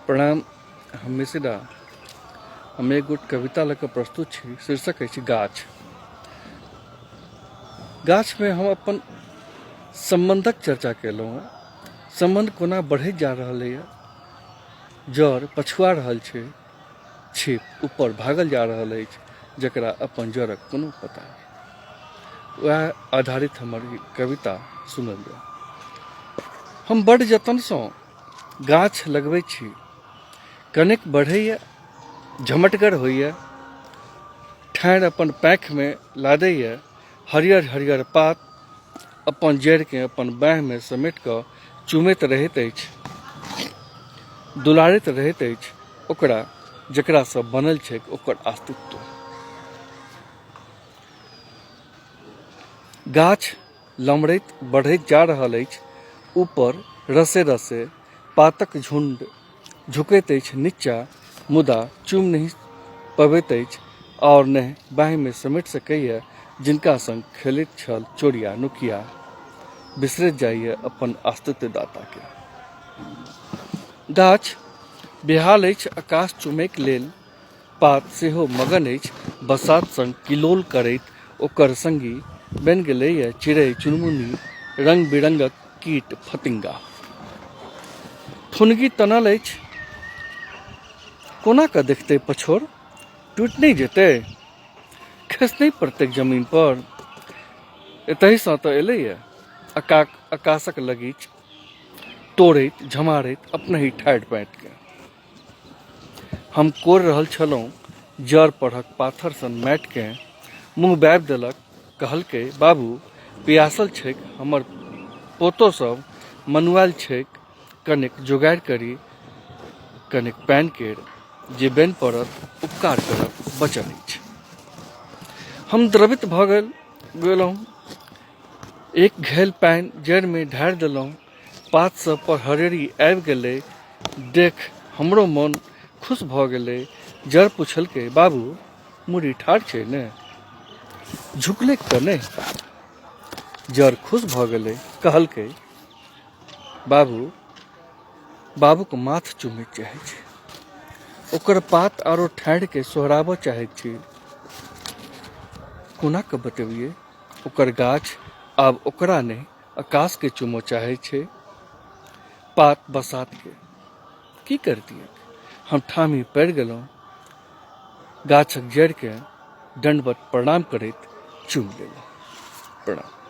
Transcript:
प्रणाम, हम मिश्रा। हम एक गोट कविता लऽ कऽ प्रस्तुत छी। शीर्षक अछि गाछ। गाछमे हम अपन सम्बन्धक चर्चा केलहुँ हेँ। सम्बन्ध कोना बढ़ैत जा रहलैए, जड़ पछुआ रहल छै, छिप ऊपर भागल जा रहल अछि, जकरा अपन जड़क कोनो पता नहि। वएह आधारित हमर ई कविता सुनल जाय। हम बड्ड जतनसँ गाछ लगबै छी, कनेक बढ़ैए, झमटगर होइए, ठाढ़ि अपन पाँखिमे लादैए, हरियर हरियर पात अपन जड़िकेँ अपन बाँहिमे समेट कऽ चुमैत रहैत अछि, दुलारैत रहैत अछि ओकरा जकरासँ बनल छैक ओकर अस्तित्व। गाछ लमरैत बढ़ैत जा रहल अछि ऊपर रसे रसे पातक झुण्ड झुकैत अछि निच्चा, मुदा चूमि नहि पबैत अछि आओर ने बाँहिमे समेटि सकैए जिनका संग खेलैत छल चोरिया नुकिया, बिसरैत जाइए अपन अस्तित्वदाताकेँ। गाछ बेहाल अछि आकाश चूमैक लेल, पात सेहो मगन अछि बसात संग किलोल करैत, ओकर संगी बनि गेलैए चिड़ै-चुनमुनी, रंग-बिरंगक कीट-फतिंगा। फुनगी तनल अछि, कोना कऽ देखतै पछोर? टूटि नहि जेतै? खसि नहि पड़तैक जमीन पर? एतहिसँ तऽ एलैए आकाशक लगीच तोड़ैत झमारैत अपनहि ठाढ़ि पाँतिकेँ। हम कोड़ि रहल छलहुँ जड़ परहक पाथर सन माटिकेँ। मुँह बाबि देलक, कहलकै, बाबू, पियासल छैक हमर पोतो सभ, मनुआयल छैक, कनेक जोगाड़ करी कनेक पानि केर, जे बेन पड़त उपकार करब, बचन अछि। हम द्रवित भऽ गेलहुँ। एक घैल पानि जड़िमे ढारि देलहुँ। पात सभ पर हरियरी आबि गेलै। देख हमरो मोन खुश भऽ गेलै। जड़ पुछलकै, बाबू, मुड़ी ठाढ़ छै ने? झुकलैक तऽ नहि? जड़ खुश भऽ गेलै। कहलकै, बाबू, बाबूक माथ चूमय चाहै छी। ओकर पात आरो ठाढ़िकेँ सोहराबऽ चाहैत छी। कोना कऽ बतबियै, ओकर गाछ आब ओकरा नहि, आकाशकेँ चूमऽ चाहै छै। पात बसातके। की करितियैक? हम ठामहि पड़ि गेलहुँ। गाछक जड़िकेँ दण्डवत प्रणाम करैत चूमि लेलहुँ। प्रणाम।